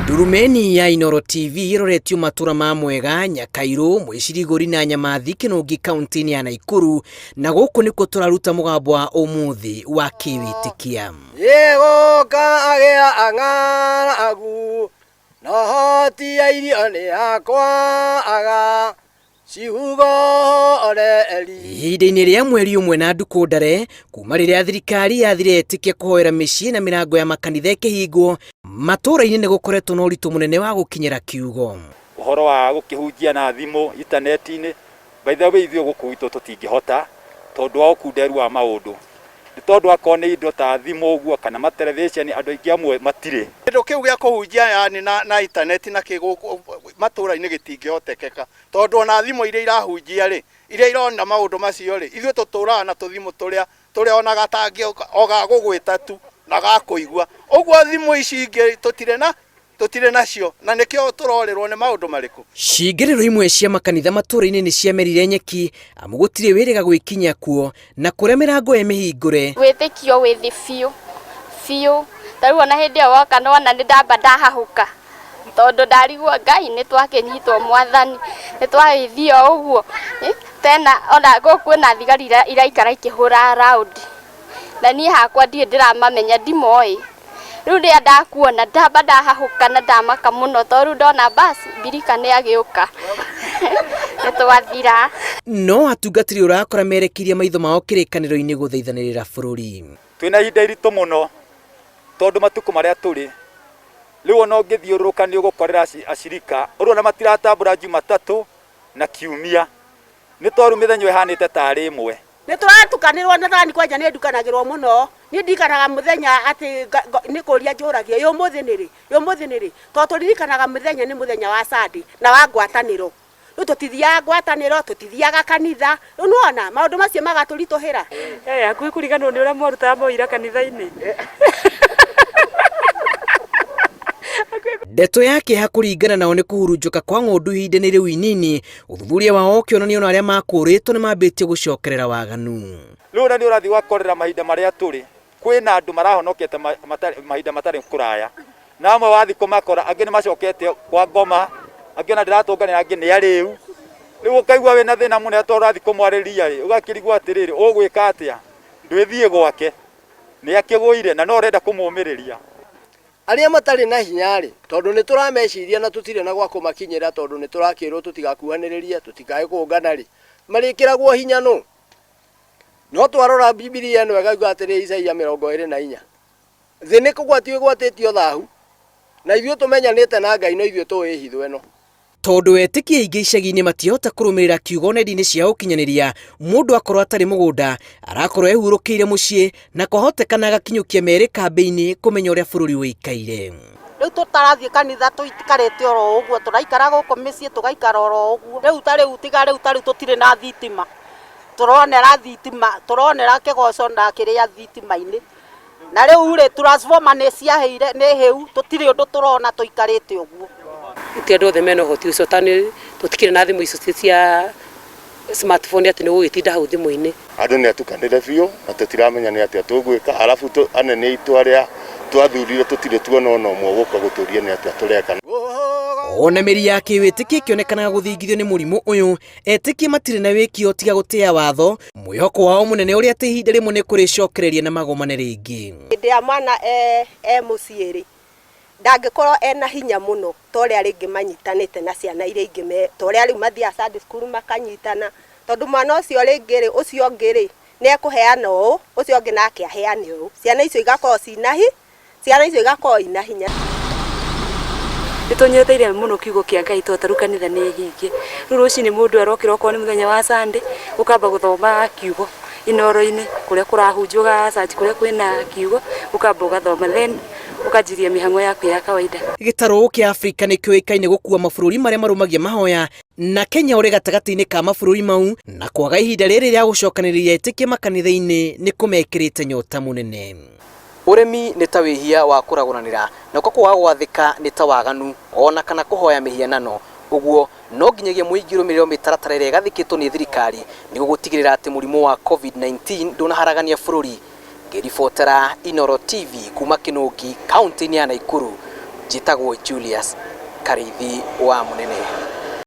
Ndurumeni ya Inooro TV ĩroretio matũra ma Mwega, Nyakairũ, Mwĩcirigũri na Nyamathi Kĩnũngi kaunti-inĩ ya Naikuru, na gũkũ nĩkuo tũraruta mũgambo wa ũmũthĩ wa kĩwĩtĩkia. Ĩgũka agĩa ang'aragu, na hoti ya irio nĩ yakwaga, ciugo oreri. Ihinda-inĩ rĩa mweri ũmwe na ndukũ ndare kuma rĩrĩa thirikari yathire etĩkia kũhoera mĩciĩ na mĩrango ya makanitha ĩkĩhingwo, matũũra-inĩ nĩ gũkoretwo na ũritũ mũnene wa gũkinyĩra kiugo. Ũhoro wa gũkĩhunjia na thimũ intaneti-inĩ, by the way ithuĩ gũkũ gwitũ tũtingĩhota tondũ wa ũkunderu wa maũndũ. Nĩ tondũ akorwo nĩ indo ta thimũ ũguo kana materebiceni andũ aingĩ amwe matirĩ. Kĩndũ kĩu gĩa kũhunjia yani na intaneti na kĩ gũkũ matũũra-inĩ gĩtingĩhotekeka tondũ ona thimũ iria irahunjia rĩ, iria irona maũndũ macio rĩ, ithuĩ tũtũraga na tũthimũ tũrĩa tũrĩa ona gatangĩũka o ga gũgwĩta tu na gakũigua. Ũguo thimũ ici ingĩ tũtirĩ na tũtirĩ nacio na nĩkĩo tũrorĩrwo nĩ maũndũ marĩkũ. Cingĩrĩro imwe cia makanitha matũũra-inĩ nĩ ciamerire nyeki amu gũtirĩ wĩrĩga gwĩkinyia kuo na kũrĩa mĩrango ĩ mĩhingũre. Wĩtĩkio wĩ thĩ biũ biũ, ta rĩu ona hĩndĩ ĩyo woka nĩwona nĩ ndamba ndahahũka tondũ ndarigwo Ngai nĩ twakĩnyitwo mwathani nĩ twagĩthiĩ o ũguo tena ona gũkũ kwĩna thigari iraikara ikĩhũra raũndi na niĩ hakwa ndirĩ ndĩramamenya ndimoĩ. Rĩu rĩrĩa ndakuona ndamba ndahahũka na ndamaka mũno tondũ rĩu ndona basi mbirika nĩ agĩũka nĩ twathira. No atungatĩri ũrakora merekeirie maitho mao kĩrĩkanĩro-inĩ gũthaithanĩrĩra bũrũri. Twĩna ihinda iritũ mũno tondũ matukũ marĩa tũrĩ rĩu ona ũngĩthiũrũrũka nĩ ũgũkorera acirika ũrona matiratambũra Jumatatũ na Kiumia nĩ tondũ mĩthenya ĩhanĩte tarĩ ĩmwe. Nĩ tũratukanĩrwo na thani kwanja nĩ ndukanagĩrwo mũno. Niĩ ndirikanaga mũthenya atĩ nĩ kũria njũragia ĩ ũmũthĩ nĩ rĩ, ĩ ũmũthĩ nĩ rĩ, tondũ tũririkanaga mũthenya nĩ mũthenya wa Sunday na wa ngwatanĩro. Rĩu tũtithiaga ngwatanĩro, tũtithiaga kanitha, rĩu nĩ wona maũndũ macio magatũritũhĩra. Hakuhĩ kũriganĩrwo nĩ ũrĩa mwarutaga maũira kanitha-inĩ. Ndeto ya kĩeha kũringana nao nĩ kũhurunjũka kwa ng'ondu ihinda-inĩ rĩu inini, ũthuthuria wao ũkĩonania ona arĩa makũrĩtwo nĩ mambĩtie gũcokerera waganu. Rĩu ona nĩ ũrathiĩ ũgakorera mahinda marĩa tũrĩ, kwĩna andũ marahonokete mahinda matarĩ kũraya, na amwe wathiĩ kũmakora angĩ nĩ macokete kwa ngoma, angĩ ona ndĩratũnganĩra angĩ nĩ arĩu, rĩu ũkaigua wĩna thĩna mũnene tondũ ũrathiĩ kũmwarĩria ĩ, ũgakĩrigwo atĩrĩrĩ, ũgwĩka atĩa, ndwĩthiĩ gwake, nĩ akĩgũire na no ũrenda kũmũmĩrĩria. Arĩa matarĩ na hinya-rĩ, tondũ nĩ tũrameciria na tũtirĩ na gwa kũmakinyĩra tondũ nĩ tũrakĩrwo tũtigakuhanĩrĩrie, tũtikae kũũngana-rĩ, marĩkĩragwo hinya nũ? No twarora Bibilia ĩno ĩkauga atĩrĩ Isaia 24, thĩ nĩ kũgwatio ĩgwatĩtio thahu, na ithuĩ tũmenyanĩte na Ngai no ithuĩ tũĩ hitho ĩno. Tondũ etĩkia aingĩ icagi-inĩ matiahota kũrũmĩrĩra kiugo nenda-inĩ cia ũkinyanĩria, mũndũ akorwo atarĩ mũgũnda, arakorwo ehurũkĩire mũciĩ na kwahotekana agakinyũkia merĩ kambĩ-inĩ kũmenya ũrĩa bũrũri ũikaire. Rĩu tũtarathiĩ kanitha tũikarĩte oro ũguo, tũraikara gũkũ mĩciĩ tũgaikara oro ũguo. Rĩu ta rĩu tiga rĩu ta rĩu tũtirĩ na thitima, tũronera thitima, tũronera kĩgoco na kĩrĩa thitima-inĩ. Na rĩu rĩ, transformer nĩ ciahĩire, nĩ hĩu, tũtirĩ ũndũ tũrona tũikarĩte ũguo. Ti andũ othe mena ũhoti ũcio ta nĩ tũtikĩrĩ na thimũ icio cia smartphone atĩ nĩ ũgũgĩtinda hau thimũ-inĩ. Andũ nĩ atukanĩre biũ na tũtiramenya nĩ atĩa tũgwĩka, arabu anene aitũ arĩa twathurire tũtirĩ tuona ona ũmwe gũka gũtũria nĩ atĩa tũreka. Ona mĩri ya kĩwĩtĩkio ĩkĩonekanaga gũthingithio nĩ mũrimũ ũyũ, etĩkia matirĩ na wĩkio tiga gũtĩa watho, mwĩhoko wao mũnene ũrĩa atĩ ihinda rĩmwe nĩ kũrĩcokereria na magomane rĩngĩ. Hĩndĩ ya mwana e mũciĩ rĩ, ndangĩkorwo ena hinya mũno ta ũrĩa rĩngĩ manyitanĩte na ciana iria ingĩ me, ta ũrĩa rĩu mathiaga Sunday school makanyitana, tondũ mwana ũcio rĩngĩ rĩ, ũcio ũngĩ rĩ, nĩ ekũheana ũũ, ũcio ũngĩ nake aheane ũũ, ciana icio igakorwo cina hi, ciana icio igakorwo ina hinya. Nĩ tũnyoteire mũno kiugo kĩa Ngai tondũ ta rĩu kanitha nĩ hinge. Rĩu rũcinĩ mũndũ arokĩra okorwo nĩ mũthenya wa Sunday, ũkamba gũthoma kiugo Inooro-inĩ kũrĩa kũrahunjio ga church kũrĩa kwĩna kiugo, ũkamba ũgathoma then ũkanjiria mĩhang'o yaku ya kawaida. Gĩtarũ kĩa Afrika nĩ kĩũĩkaine gũkua mabũrũri marĩa marũmagia mahoya na Kenya ũrĩ gatagatĩ-inĩ ka mabũrũri mau, na kwaga ihinda rĩrĩ rĩa gũcokanĩrĩria etĩkia makanitha-inĩ nĩ kũmekĩrĩte nyota mũnene. Ũremi nĩ ta wĩhia wa kũragũranĩra, nakuo kwaga gwathĩka nĩ ta waganu, o na kana kũhoya mĩhianano. Ũguo, no nginyagia mũingĩ ũrũmĩrĩre mĩtaratara ĩrĩa ĩgathĩkĩtwo nĩ thirikari nĩguo gũtigĩrĩra atĩ mũrimũ wa Covid-19 ndũnaharagania bũrũri. Ngĩribotera Inooro TV kuma Kĩnũngi, kauntĩ-inĩ ya Naikuru, Njĩtagwo Julius Karĩithi wa Mũnene.